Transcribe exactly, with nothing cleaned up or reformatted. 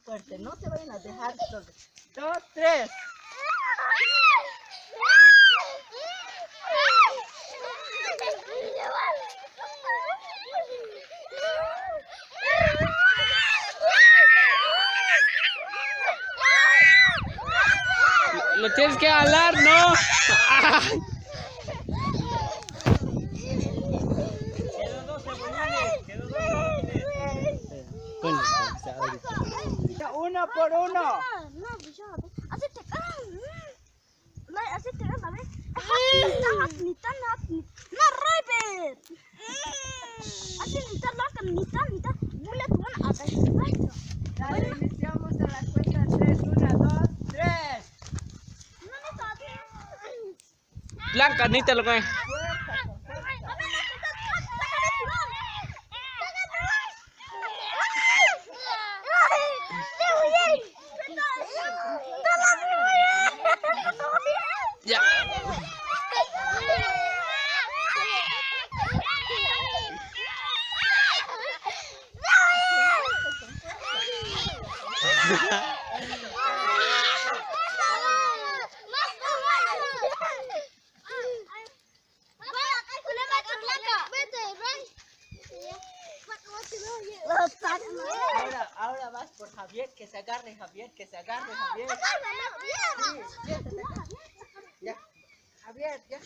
Fuerte, no se vayan a dejar. Dos, tres. Lo tienes que jalar, ¿no? Bueno, uno por uno. No, no, pues ya, a ver. Así te, ah, mm. Así te, a ver. Hap nita, hap nita, hap nita. No, Robert. Mm. Así nita, nita, nita. Bullet one, a ver. Dale, iniciamos a la cuenta de tres. Una, dos, tres. No, no, todavía. Blanca, ni te lo ve. Ya. Ahora, ahora vas por Javier, que se agarre Javier, que se agarre Javier. Sí, siéntate acá. Ya. Javier, ya.